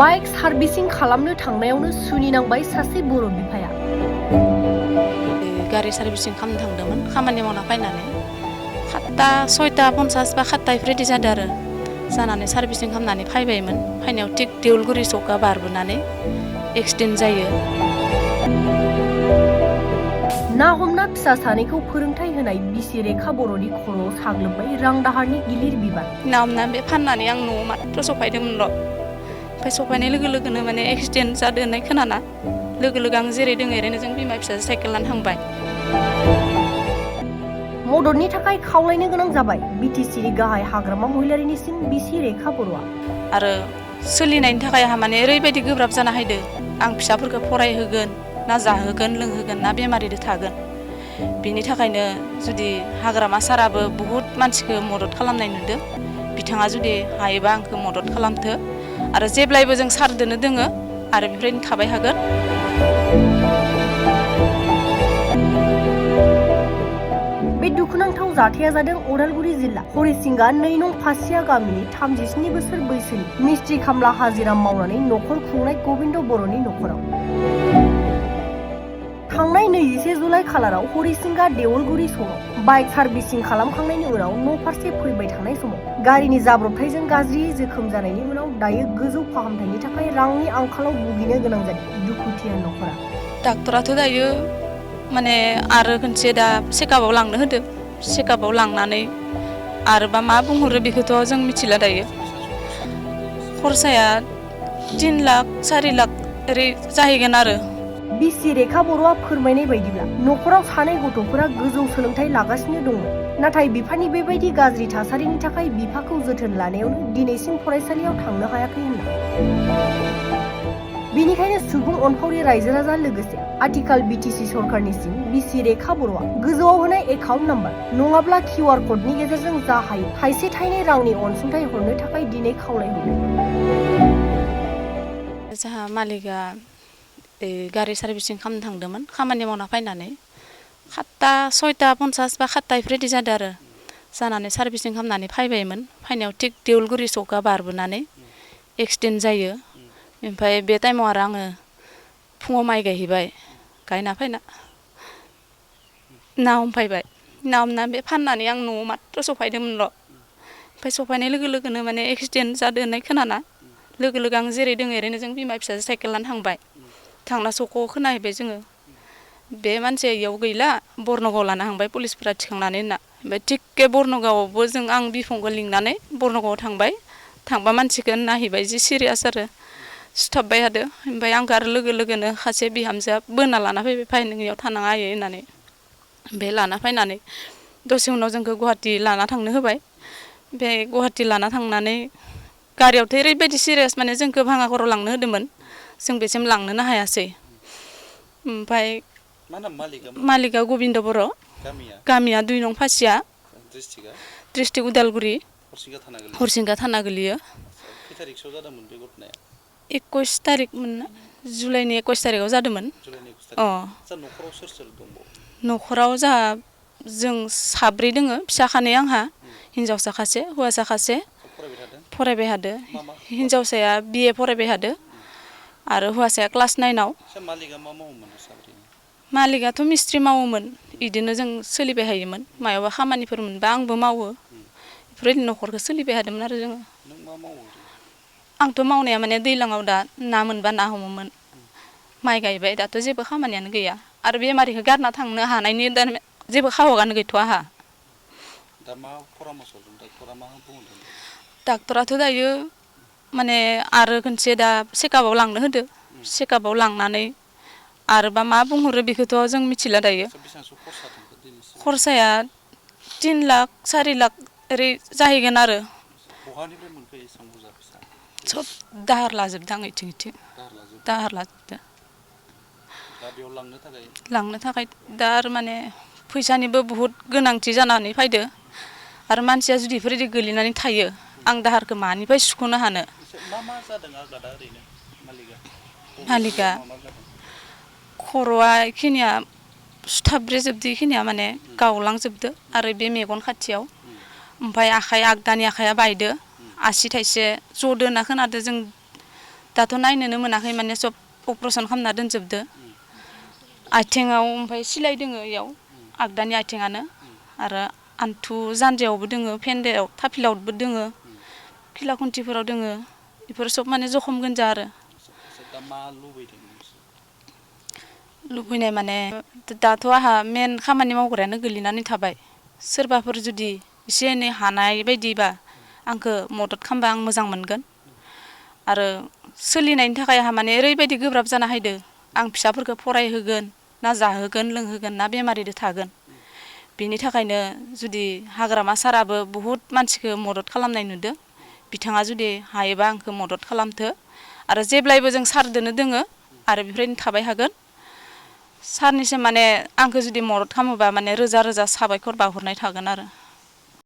Bike servicing खालामनो थांनायावनो सुनिनांबाय सासे बर' बिफाया। गारि सार्भिसिं खालामनो थांदोंमोन खामानि मावना फैनानै 7:50 बा 7:00 बेफोरबायदि जादों आरो जानानै सार्भिसिं खालामनानै फैबायमोन। फैनायाव थिग देउलगुरि सौका बारबोनानै एक्सिडेन्ट जायो। ना हमना फिसा सानैखौ फोरोंथाय होनाय बिसि रेखा बर'नि खर'आव साग्लोबबाय रां दाहारनि गिलिर बिबान। ना हमना बे फाननानै आं न'आव मात्र सफायदोंमोनल'। ओमफ्राय सफायनाय लोगो लोगोनो माने एक्सिडेन्ट जादों होननाय खोनाना लोगो लोगो आं जेरै दङ एरैनो जों बिमा फिसाजो साइकेल लाना थांबाय। मददनि थाखाय खावलायनो गोनां जाबाय बिटिसिनि गाहाय हाग्रामा महिलारिनिसिम बिसि रेखा बर'आ। आरो सोलिनायनि थाखाय आंहा माने ओरैबायदि गोब्राब जाना फैदो आं फिसाफोरखौ फरायहोगोन ना जाहोगोन लोंहोगोन ना बेमारिदो थागोन। बिनि थाखायनो जुदि हाग्रामा साराबो बुहुत मानसिखौ मदद खालामनाय नुदों। बिथाङा जुदि हायोबा आंखौ मदद खालामथो आरो जेब्लायबो जों सारदोनो दोङो आरो बेफोरबायदिनो थाबाय हागोन। बे दुखुनांथाव जाथाया जादों उदालगुरि जिल्ला हरिसिंगा 2 नं फासिया गामिनि 37 बोसोर बैसोनि मिस्ट्रि खामला हाजिरा मावनानै न'खर खुंनाय गबिन्द बर'नि न'खराव। थांनाय 21 जुलाइ खालाराव हरिसिंगा देउलगुरि सगाव बाइक सार्भिसिं खालामखांनायनि उनाव न' फारसे फैबाय थानाय समाव गारिनि जाब्रबथायजों गाज्रियै जोखोम जानायनि उनाव दायो गोजौ फाहामथायनि थाखाय रांनि आंखालाव भुगिनो गोनां जादों दुखुथिया न'खरा। डाक्टराथ' दायो माने आरो खनसे दा चेकआपआव लांनो होदो। चेकआपआव लांनानै आरोबा मा बुंहरो बेखौथ' जों मिथिला दायो। खरसाया 3 लाख 4 लाख ओरै जाहैगोन आरो। बिसि रेखा बर'आ फोरमायनाय बायदिब्ला न'खराव सानै गथ'फोरा गोजौ सोलोंथाइ लागासिनो दंमोन। नाथाय बिफानि बेबायदि गाज्रि थासारिनि थाखाय बिफाखौ जोथोन लानायावनो दिनैसिम फरायसालियाव थांनो हायाखै होनना। बेनिखायनो सुबुं अनफावरि रायजो राजा लोगोसे आथिखाल बिटिसि सरकारनिसिम बिसि रेखा बर'आ गोजौआव होनाय एकाउन्ट नाम्बार नङाब्ला QR क'डनि गेजेरजों जा हायो थाइसे थाइनै रांनि अनसुंथाइ हरनो थाखाय दिनै खावलायहरदों। जोंहा मालिकआ गारि सार्भिसिं खालामनो थांदोंमोन खामानि मावना फैनानै 7:50 बा 7:00 बेफोरबायदि जादों आरो जानानै सार्भिसिं खालामनानै फैबायमोन। फैनायाव थिग देउलगुरि सौका बारबोनानै एक्सिडेन्ट जायो। ओमफ्राय बे टाइमाव आरो आङो फुङाव माइ गायहैबाय गायना फैना ना हमफैबाय। ना हमना बे फाननानै आं न'आव मात्र सफायदोंमोनल'। ओमफ्राय सफायनाय लोगो लोगोनो माने एक्सिडेन्ट जादों होननाय खोनाना लोगो लोगो आं जेरै दङ एरैनो जों बिमा फिसाजो साइकेल लाना थांबाय। थांना सकआव खोनाहैबाय जोङो बे मानसिया इयाव गैला बर्नगाव लाना थांबाय पुलिसफोरा थिखांनानै होनना। ओमफ्राय थिगके बर्नगावआवबो जों आं बिफंखौ लिंनानै बर्नगावआव थांबाय। थांबा मानसिखौ नायहैबाय जि सिरियास आरो सुथाबबाय थादो। ओमफ्राय आंखौ आरो लोगो लोगोनो सासे बिहामजोआ बोना लाना फैबाय फै नों इयाव थानाङा आयै होननानै। ओमफ्राय लाना फैनानै दसे उनाव जोंखौ गुवाहाटि लाना थांनो होबाय। ओमफ्राय गुवाहाटि लाना थांनानै गारियावथ' ओरैबायदि सिरियास माने जोंखौ भाङाघराव लांनो होदोंमोन जों बेसिम लांनोनो हायासै। ओमफ्राय मालिकआ गबिन्द बर'। गामिया 2 नं फासिया डिस्ट्रिक्ट उदालगुरि हरसिंगा थाना गोलैयो। 21 तारिखमोन ना जुलाइनि 21 तारिखआव जादोंमोन। न'खराव जोंहा जों साब्रै दोङो फिसा खानै आंहा हिनजावसा खासे हौवासा खासे फरायबाय थादो। हिनजावसाया BA फरायबाय थादो आरो हौवासाया क्लास 9आव। मालिकआथ' मिस्ट्रि मावोमोन इदिनो जों सोलिबाय थायोमोन मायावबा खामानिफोर मोनबा आंबो मावो बेफोरबायदि न'खरखौ सोलिबाय थादोंमोन आरो जोङो। आंथ' मावनाया माने दैज्लाङाव दा ना मोनबा ना हमोमोन। माइ गायबाय दाथ' जेबो खामानियानो गैया आरो बेमारिखौ गारना थांनो हानायनि दा जेबो खाह'गानो गैथ'आ आंहा। दा मा परामर्श होदों डाक्टरा मा बुंदों? डाक्टराथ' दायो माने आरो खनसे दा चेकआपआव लांनो होदो। चेकआपआव लांनानै आरोबा मा बुंहरो बेखौथ' जों मिथिला दायो। खरसाया 3 लाख 4 लाख ओरै जाहैगोन आरो। बहानिफ्राय मोनखो एसेबां बुरजा फैसा? सब दाहार लाजोबदों आं इथिं दाहार लाजोबदो। दा बेयाव लांनो थाखाय दा आरो माने फैसानिबो बहुद गोनांथि जानानै फैदो आरो मानसिया जुदि बेफोरबायदि गोलैनानै थायो आं दाहारखौ मानिफ्राय सुख'नो हानो। मा जादों आघातआ ओरैनो मालिकआ खर'आ इखिनिया सुथाबब्रेजोबदो इखिनिया माने गावलांजोबदो आरो बे मेगन खाथियाव। ओमफ्राय आगदानि आखाइया बायदो आसि थाइसे जदो होनना खोनादो जों दाथ' नायनोनो मोनाखै माने सब अपारेसन खालामना दोनजोबदो आथिङाव ओमफ्राय सिलाइ दोङो इयाव आगदानि आथिङानो आरो आन्थु जानजियावबो दोङो फेन्दायाव थाफिलावबो दोङो खिला खुन्थिफोराव दोङो बेफोर सब माने जखम गोनजा आरो दा मा लुबैदों नोंसोर लुबैनाय माने दाथ' आंहा मेन खामानि मावग्रायानो गोलैनानै थाबाय सोरबाफोर जुदि एसे एनै हानाय बायदिबा आंखौ मदद खालामबा आं मोजां मोनगोन आरो सोलिनायनि थाखाय आंहा माने ओरैबायदि गोब्राब जाना हायदो आं फिसाफोरखौ फरायहोगोन ना जाहोगोन लोंहोगोन ना बेमारिजों थागोन बिनि थाखायनो जुदि हाग्रामा साराबो बुहुत मानसिखौ मदद खालामनाय नुदों बिथाङा जुदि हायोबा आंखौ मदद खालामथो आरो जेब्लायबो जों सारदोनो दोङो आरो बेफोरबायदिनो थाबाय हागोन सारनिसिम माने आंखौ जुदि मदद खालामोबा माने रोजा रोजा साबायखर बावहरनाय थागोन आरो